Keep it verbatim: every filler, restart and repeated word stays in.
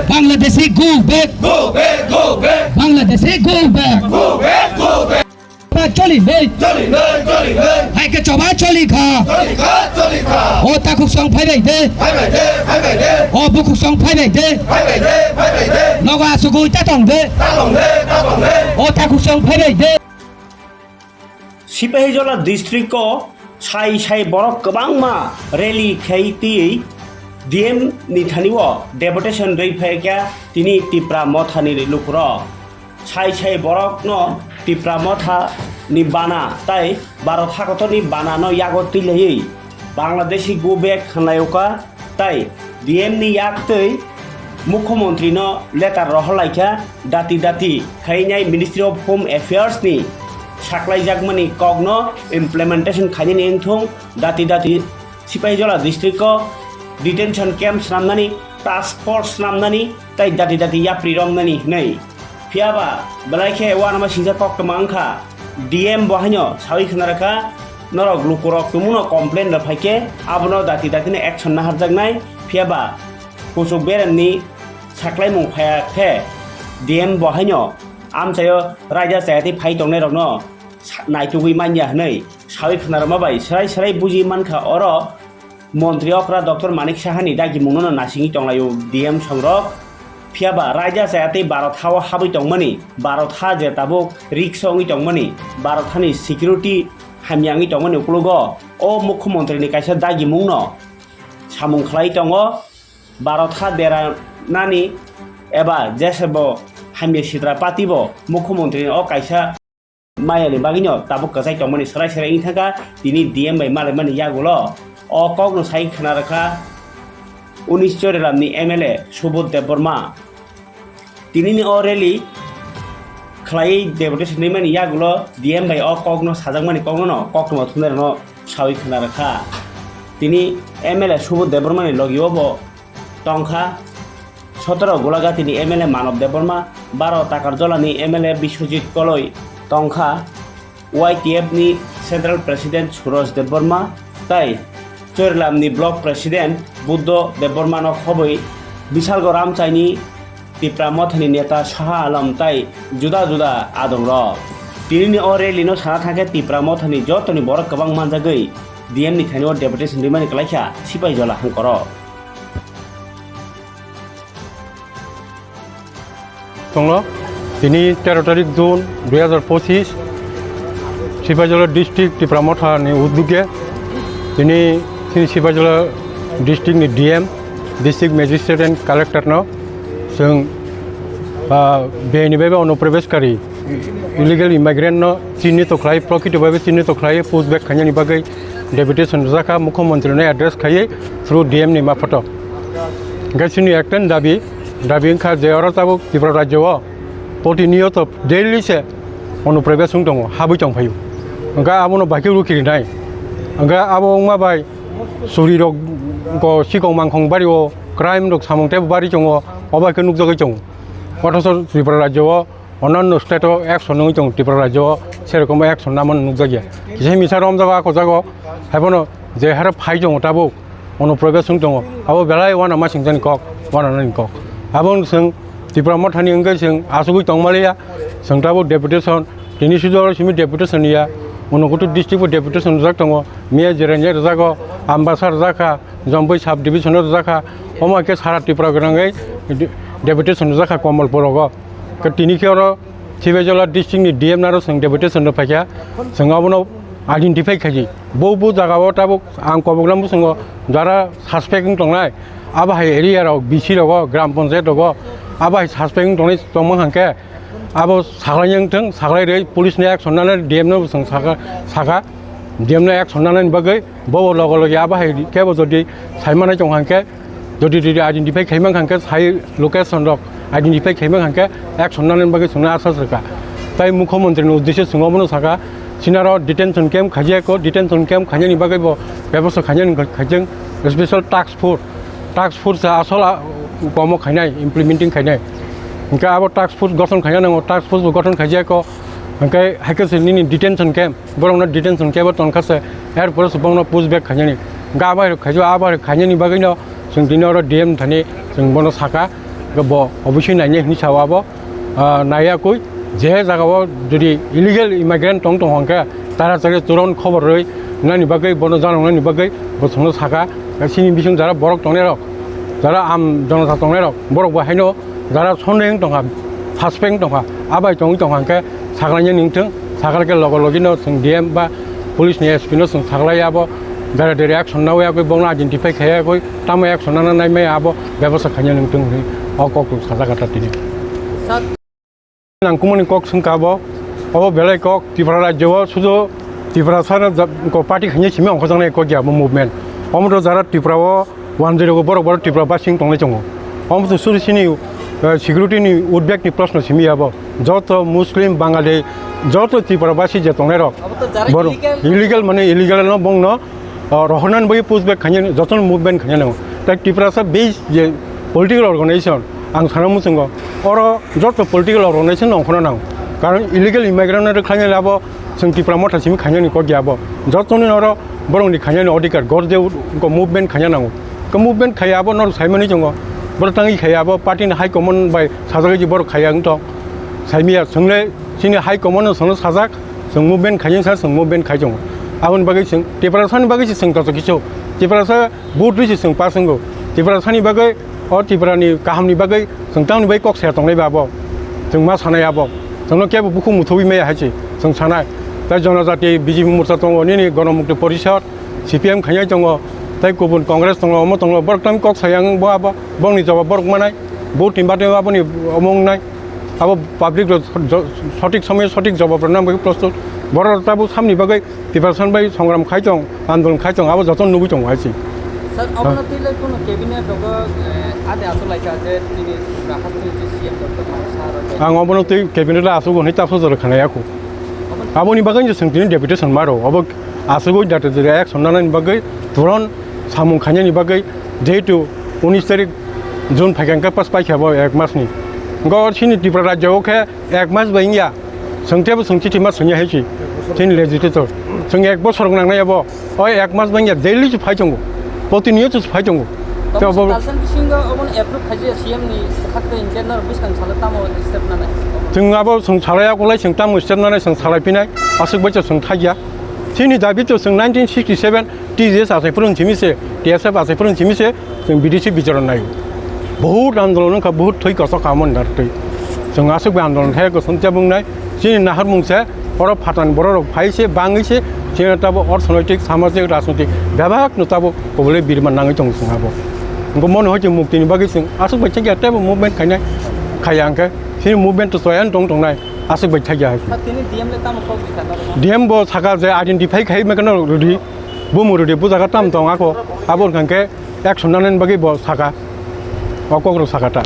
Bangladeshi go back. Go back, go back. Bangladeshi go back. Go back, go back. Choba choli nei. Choli nei, choli nei. Hai khe choba choli kha. Choli kha, choli kha. O takhuk song phai bai de. Phai bai de, phai bai de. O bukhuk song phai bai de. Phai bai de, phai bai de. Nogo asugui ta tong de. Ta tong de, ta tong de. O takhuk song phai bai de. Sipahijola district o sai sai borok kwbangma rally khai twi D M ni thani o deputation rwi phai kha tini Tipra Motha ni lukurok. Sai sai borok no Tipra Motha ni bana tai Bharat hakotor ni bana no yago twi laiwi Bangladeshi go back hwnlai o kha. Tai D M ni yak twi Mukhyamantri no letter rohor lai kha, dati dati khainai Ministry of Home Affairs ni saklaijakmani kok no implementation khainani wngthung, dati dati Sipahijola district o detention camp swnamnani, task force swnamnani tai dati dati yapri romnani hwnwi. Phiya ba belai khe uanama singcha koktwma wng kha. D M bo haino saui khna rwkha, norok lukurok tumuno complain rw phai khe abono dati dati no action naharjaknai. Phiya ba kuchuk beremni saklaimung phaiya khe D M bo haino amchaio raida chaya tei phai tongnai rokno sa-, naitugwi manya hwnwi saui khna rwma bai swrai swrai buji mankha oro. Montri okra Doctor Manik Sahani dagimungno no nasingwi tonglaio D M songrok. Phiya ba raida chaya tei Bharat ha-o habwi tongmani, Bharat ha je tabuk risk wngwi tongmani, Bharat hani security hamya wngwi tongmani ukologo o Mukhyamantri ni kaisa dagimungno samung khlai tongo. Bharat ha deranani eba jesebo hamya sitra pati bo Mukhyamantri ni o kaisa Mayani bagwino tabuk kwchai tongmani swrai swrai wngwi thangkha, tini D M bai malaimani yagulo o kokno sai khna rwkha unis Chorilamni M L A Subodh Debbarma. Tinini o rally khlaiwi deputation rimani yagulo D M bai o kokno sajakmani kokno no koktwma thumnairokno saui khna rwkha. Tini M L A Subodh Debbarmani logio bo tongkha. Sotoro Golagatini M L A Manob Debbarma, baro Takarjolani M L A Biswajit Koloi tongkha, Y T F ni Central President Suroj Debbarma tai Chorilamni Block President Buddho Debbarmano khobwi Bisalgo Ramchaini, Tipra Mothani neta Saha Alam tai juda juda adongrok. Tinini o rally no sana thangkhe Tipra Mothani jotoni borok kwbang manjagwi D M ni thani o deputation rimani kwlaikha Sipahijola hangkoro. Tonglo, tini tero tarik June dui hajar pochis, Sipahijola district Tipra Motha ni udduge, tini, tini Sipahijola district ni D M, district magistrate and collector no, chwng, ah, bini bai bai onuprabeshkari, illegal immigrant no chinni to khlai, prokrito bai bai chinni to khlai, push back khainani bagwi deputation rwjakha, Mukhyamantri no address khaiwi through D M ni maphoto. Hwnkhe chini ekta dabi, dabi wngkha je oro tabuk Tripura rajyo o protiniyoto daily se onuprabes wng tongo, habwi tong phaio. Hwnkhe abono baikhe rukhirinai. Hwnkhe abo wngma bai suri rok go sikong mangkhong bari o crime rok samung tebo bari tongo, obo khe nukjagwi tongo. Othocho Tripura rajyo o Onanno state o action nungwi tongo, Tripura rajyo o serokom action namani nukjakya. Kisa misa romjago, ako jago, haiphano je hare phai tongo tabuk, onuprabes wng tongo, abo belai uanama singchani kok, uananani kok. Abo wng chwng Tipra Mothani wngkhe chwng achugwi tongmaliya, chwng tabuk deputation, tini sujo oro simi deputation ya, Unakoti district bo deputation rwjak tongo, miya Jirania rwjago, Ambasa rwjakha, Jomboi sub division o rwjakha, omo hai khe sara Tripura gwnangwi de-, deputation rwjakha Komolpur rogo. Khe tini khe oro Sipahijola district ni D M naro chwng deputation rw phaikha, chwng abono identify khaidi. Bo bo jaga o tabuk ang koboklam bwswngo jara suspect wng tongnai, abo hai area rok, B C rogo, gram panchayat rogo, abo hai suspect wng tongnai tongma hwnkhe abo saklaina wng thung, saklai rwi police ni action nanai, D M no bwswng saka, saka, D M no action nanani bagwi. Bo logo logi abo hai kebo jodi saimanai tong hangkhe, jodi jodi identify khaimang hangkhe, sai location rok identify khaimang hangkhe, action nanani bagwi chwngno asas rwkha. Tai Mukhyamantri ni uddesyo chwng obono saka, sinaro detention camp khaijako, detention camp khainani bagwi bo bebosta khainani khaijang special task force, task force asol a-, komo khainai, implementing khainai. Hingkhe abo task force gothon khaina nango, task force bo gothon khaijako, hingkhe haikhe se nini detention camp, borokno detention camp o tongkha se, er pore se bongno push back khainani. Ga bai rok khaijo, a bai rok khainani bagwino Chwng tini oro D M thani chwng bono saka, bo obviously nainai hinwi sao abo, ah, naiya koi, je jaga o jodi illegal immigrant tong tong hwnkhe taratari turon khobor rwi nani bagwi, bono janoknani bagwi bo chwngno saka. Chini bising jara borok tongnai rok, jara am jonota tongnai rok, borok bo haino jara sonde wng tongkha, suspect wng tongkha, abai tongwi tongkha hwnkhe saklaina ningthwng, sakla khe logo logino chwng D M ba police ni S P no chwng saklai abo, dare dare action nawi agwi bokno identify khai agwi tamo action nana naimaya abo bebosta khaina ningthwng hwnwi o kok rok sajak kha tini. Nangkumani kok swngkha abo, obo belai kok Tripura rajyo o sudu Tripura sana ja-, ko party khaina simi ongkhojaknai kok ya abo movement. Omo to jara Tripura o one zero go borok borok Tripura basing tongnai tongo. Omo to suri sini, eh, security ni udbek ni proshno simi abo. Joto Muslim, Bangali, joto Tripura basi je tongnai rok. Abo to jara borok illegal illegal mane illegal no bongno, ah, rohornani bagwi push back khainani, jotono movement khainani. Tai Tripura sa base je political organization, ang sana muchungo, oro joto political organization no ongkhorna nango. Karon illegal immigrant no khlainani abo chwng Tripura motha simi khainani kok ya abo. Jotoni oro borokni khainani odhikar, gorje ko movement khaina nango. Ko movement khaiya abo norok saimani chungo. Borok tangwi khaiya abo party ni high command bai sajagwi borok khaiya wngtong. Saimiya chwngle chini high command no chwngno sajak, chwng movement khaina sa chwng movement khai tongo. Aboni bagwi chwng Tiprasa ni bagwi se chwng joto kisu. Tiprasa vote rwi se chwng pass wngo. Tiprasa ni bagwi, o Tripura ni kaham ni bagwi chwng tamoni bai kok saya tongnai ba abo. Chwng ma sanai abo. Chwngno kebo bukhuk muthubwi maya hai se chwng sanai. Tai Jonojati B J P morcha tongo, nini Gonomukti Porishad, C P M khainai tongo, tai kubun Congress tongo, omo tongo, borok tamo kok sayang bo abo, bongni jawab borok manai, vote ni bade aboni omo wngnai, abo public rok jo-, sothik somoyo sothik jawab rwna bagwi prostut, borok rok tabuk samni bagwi preparation bai songram khai tong, andolon khai tong, abo joto nugwi tongo hai se. Sir, obono twi lai kono cabinet rogo, eh, ade aswk lai kha je chini Tripura hasteni je C M Doctor Manik Saha rok. Ang obono twi cabinet o aswk hwnwi ta sojoro khanai ako. Aboni bagwi je chwng tini deputation maro, obo aswk oi data jora action nanani bagwi, turon samung khainani bagwi, jehetu unis tarik June phaikha hwnkhe pas paikha bo ek mas ni. Go chini Tripura rajya o khe ek mas bai wngya, chwng tebo chwng chithi ma swngya hai si, chini legislator. Chwng ek bosor nangnai abo, o ek mas bai wngya, daily se phai tongo, protiniyoto se phai tongo. Tei obo Kalsan bisingo obono approve khaijak C M ni bwkhak tei hinkhe norok bwskang salo tamo step nanai? Chwng abo chwng salai akolai chwng tamo step nanai chwng salai phinai aswk bai chwng thaiya. Chini dabi to chwng nineteen sixty seven T J S achai phuru simi se, T S F achai phuru simi se chwng B D C bicharon nai. Bahut andolon wngkha, bahut thwi kochok kha mon dar twi. Chwng aswk bai andolon khe kosom chabung nai. Chini naharmung se, oro phatani borok rok phai se, bangwi se, chini tabo orthonoitik, samajik, rajnoitik bebak no tabo kobole birman nangwi tongo chwng abo. Bo mono hoi chwng mukti ni bagwi chwng aswk bai chakya tebo movement khainai, khaiya hwnkhe chini movement to choya tong tongnai, aswk bai chakya hai. Sir, tini D M le tamo kok rikha norok? D M bo saka je identify khai mekano rudi, bumu rudi, bujaga tam tong ako, abo hwnkhe action nanani bagwi bo saka, o kok rok saka ta.